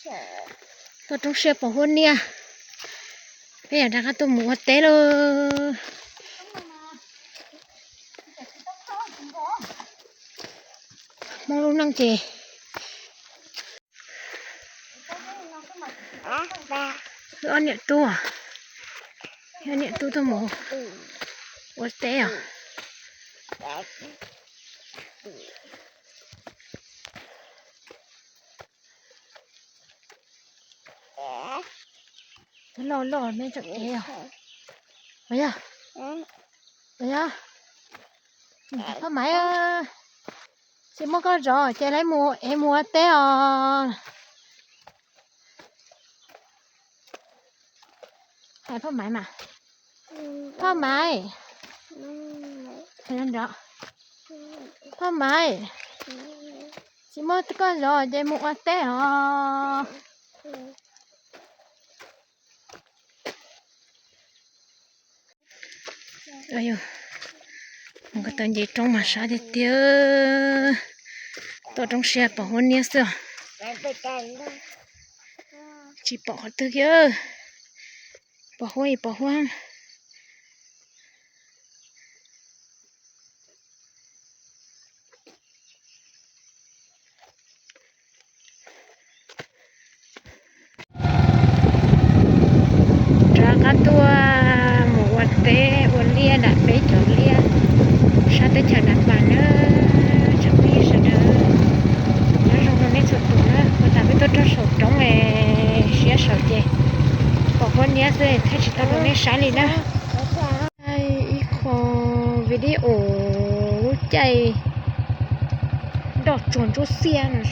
Tuaj roob siab pom huab niab, peb yog rov qab tuaj mus ua teb lauj. Hmoob lub neej ces wb ob niam tub, wb ob niam tub tuaj mus ua teb os. Loj loj me tsom kev os. Yog, yog, Phaj Maiv, tsis muaj koj zov ces lawv mus es mus ua teb os. Hais Phaj Maiv mas. Phaj Maiv, Phaj Maiv, tsis muaj koj zov ces mus ua teb os. Mus ko taw nce roob mas sab tiag tiag. Tuaj roob siab pom huab niab xwb os. Tsis pom qhov twg kiag. Pom huab, pom huab. Rov qab tuaj mus ua teb ua liaj nram peb cov liaj sab teb chaws Nab Pas na. Tsoom phooj ywg sawv daws, nyob zoo rau nej txhua tus na. Ua tas peb tuaj rau saum roob es siab sawv ces pom huab niab xwb thiaj tsis tau rau nej saib li na. Ib qho video lub caij nroj tsuag ntsuab xiab no.